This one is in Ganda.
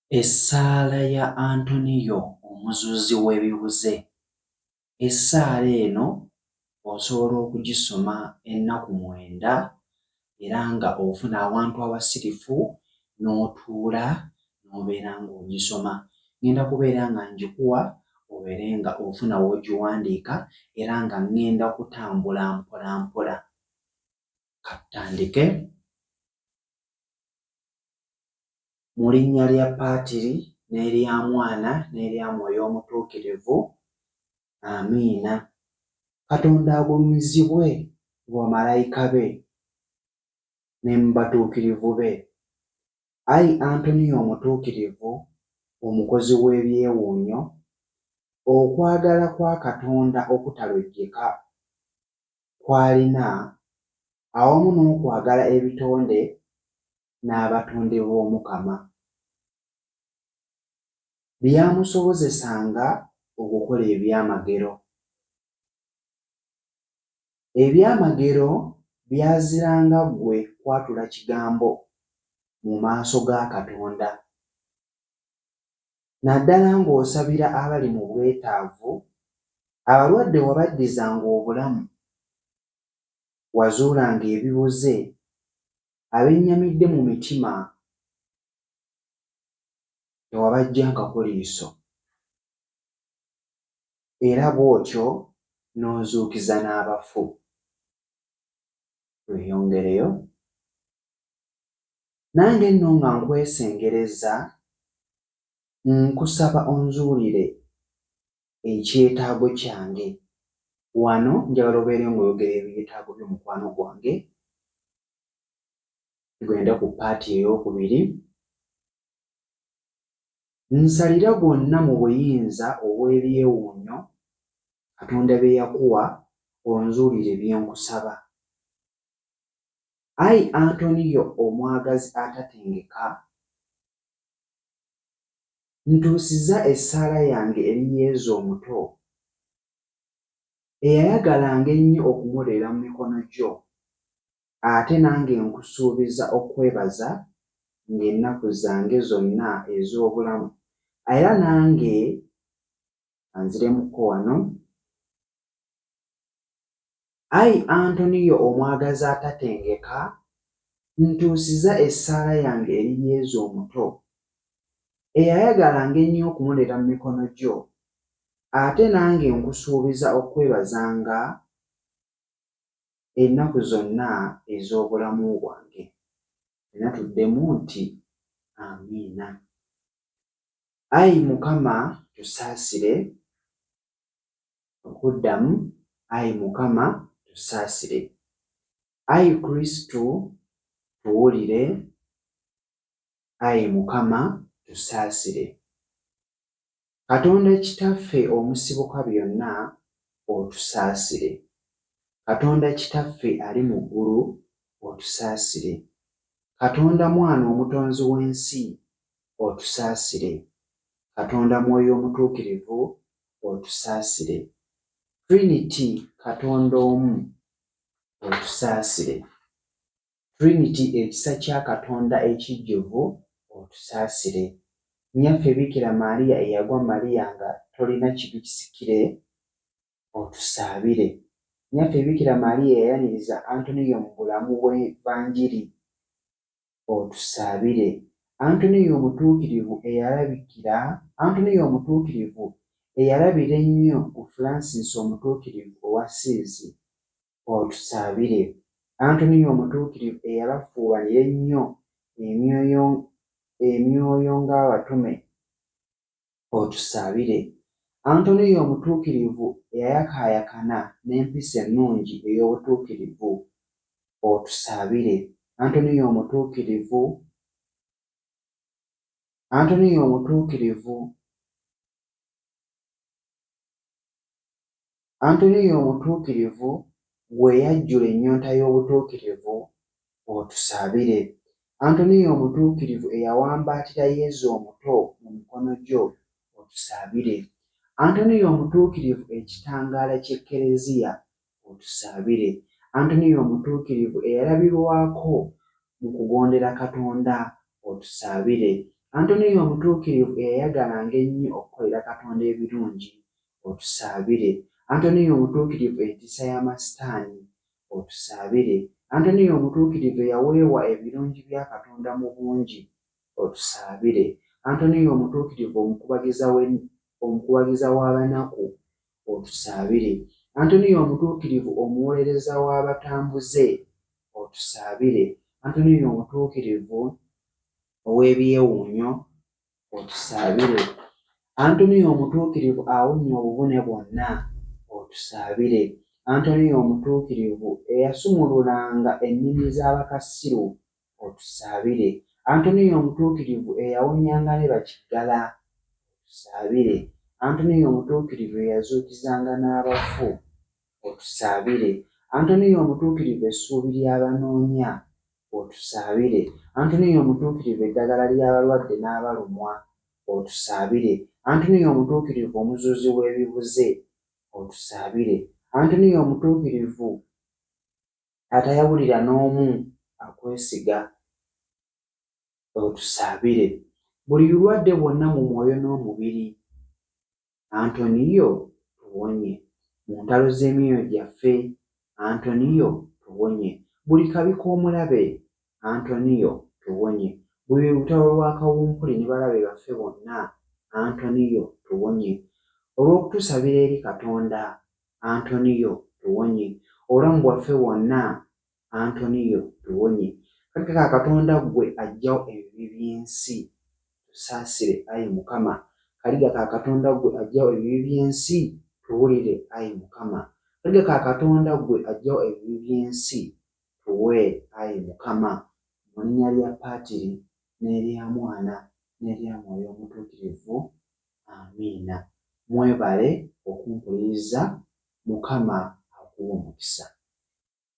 Essaala ya Antonio omuzuuzi w'ebibuze. Essaala eno osobola okugisoma ennaku 9 era nga ofuna awantu awasirifu n'otuula n'obeera ng'ogisoma. Ŋŋenda kubeera nga ngikuwa obeere nga ofuna w'ogiwandiika era nga ŋŋenda kutambula mpola mpola. Ka tutandike. Mu linnya lya Paatiri, n'erya Mwana, n'erya Mwoyo Omutuukirivu. Amiina. Katonda agulumizibwe mu bamalayika be ne mu batuukirivu be. Ayi Antoniyo Omutuukirivu, omukozi w'ebyewuunyo, okwagala kwa Katonda okutalojjeka kw'alina awamu n'okwagala ebitonde n'abatonde b'Omukama, byamusobozesanga okukola ebyamagero. Ebyamagero byaziranga ggwe kwatula kigambo mu maaso ga Katonda, naddala ng'osabira abali mu bwetaavu, abalwadde wabaddizanga obulamu, wazuulanga ebibuze, abennyamidde mu mitima tewabaggyangako liiso, era bw'otyo n'ozuukiza n'abafu. Tweyongereyo. Nange nno nga nkwesengereza, nkusaba onzuulire ekyetaago kyange. Wano njagala obeere ng'oyogera ebyetaago byo mukwano gwange. Tugende ku paati eyookubiri. Nsalira gwonna mu buyinza obw'ebyewuunyo Katonda bye yakuwa onzuulire bye nkusaba. Ayi Antoniyo omwagazi atatengeka, ntuusiza essaala yange eri Yezu omuto, eyayagalanga ennyo okumuleera mu mikono gyo, ate nange nkusuubiza okukwebaza ng'ennaku zange zonna ez'obulamu, era nange, kanziremukko wano. Ayi Antoniyo omwagazi atatengeka, ntuusiza essaala yange eri Yezu omuto, eyayagalanga ennyo okumulera mu mikono gyo, ate nange nkusuubiza okukwebazanga ennaku zonna ez'obulamu bwange. Ffenna tuddemu nti Amiina. Ayi Mukama tusaasire. Okuddamu, Ayi Mukama tusaasire. Ayi Kristu tuwulire. Ayi Mukama tusaasire. Katonda Kitaffe omusibuka byonna otusaasire. Katonda Kitaffe ali mu ggulu otusaasire. Katonda Mwana omutonzi w'ensi otusaasire. Katonda Mwoyo Omutuukirivu otusaasire. Trinity Katonda omu otusaasire. Trinity ekisa kya Katonda ekijjuvu otusaasire. Nnyaffe Bikira Maria eyagwa Maria nga tolina kibi kisikire otusaabire. Nnyaffe Bikira Maria eyayaniriza Antoniyo mu bulamu bw'Evanjiri otusaabire. Antoniyo Omutuukirivu eyalabikira Antoniyo Omutuukirivu eyalabira ennyo ku Francis Omutuukirivu ow'Assisi otusaabire. Antoniyo Omutuukirivu eyalafuubanira ennyo emyoyo emyoyo ng'Abatume otusaabire. Antoniyo Omutuukirivu eyayakaayakana n'empisa ennungi ey'obutuukirivu otusaabire. Antoniyo Omutuukirivu Antoniyo Omutuukirivu Antoniyo Omutuukirivu ggwe eyajjula ennyonta y'obutuukirivu, otusaabire. Antoniyo Omutuukirivu eyawambaatira Yezu omuto mu mikono gyo, otusaabire. Antoniyo Omutuukirivu ekitangaala ky'Ekklesia, otusaabire. Antoniyo Omutuukirivu eyalabirwako mu kugondera Katonda, otusaabire. Antoniyo Omutuukirivu eyayagalanga ennyo okukolera Katonda ebirungi, otusaabire. Antoniyo Omutuukirivu entiisa y'amasitaani, otusaabire. Antoniyo Omutuukirivu eyaweebwa ebirungi bya Katonda mu bungi, otusaabire. Antoniyo Omutuukirivu omukubagiza w'abanaku, otusaabire. Antoniyo Omutuukirivu omuwolereza w'abatambuze, otusaabire. Antoniyo Omutuukirivu ow'ebyewuunyo, otusaabire. Antoniyo Omutuukirivu awonya obuvune bwonna, otusaabire. Antoniyo Omutuukirivu eyasumululanga ennimi z'abakasiru, otusaabire. Antoniyo Omutuukirivu eyawonyanga ne bakiggala, otusaabire. Antoniyo Omutuukirivu eyazuukizanga n'abafu, otusaabire. Antoniyo Omutuukirivu essuubi ly'abanoonya, otusaabire. Antoniyo Omutuukirivu eddagala ly'abalwadde n'abalumwa, otusaabire. Antoniyo Omutuukirivu omuzuuzi w'ebibuze, otusaabire. Antoniyo Omutuukirivu atayawulira n'omu akwesiga, otusaabire. Buli bulwadde bwonna mu mwoyo n'omubiri, Antoniyo tuwonye. Mu ntalo z'emyoyo gyaffe, Antoniyo tuwonye. Buli kabi k'omulabe, Antoniyo tuwonye. Buli lutalo lwa kawumpuli ne balabe baffe bonna, Antoniyo tuwonye. Olw'okutusabira eri Katonda, Antoniyo tuwonye. Obulamu bwaffe bwonna, Antoniyo tuwonye. Kaliga ka Katonda ggwe aggyawo ebibi by'ensi, tusaasire ayi Mukama. Kaliga ka Katonda ggwe aggyawo ebibi by'ensi, tuwulire ayi Mukama. Kaliga ka Katonda ggwe aggyawo ebibi by'ensi, tuwe ayi Mukama. Mu linnya lya Patiri n'erya Mwana n'erya Mwoyo Omutuukirivu. Amiina. Mwebale okumpuliriza. Mukama akuwe omukisa.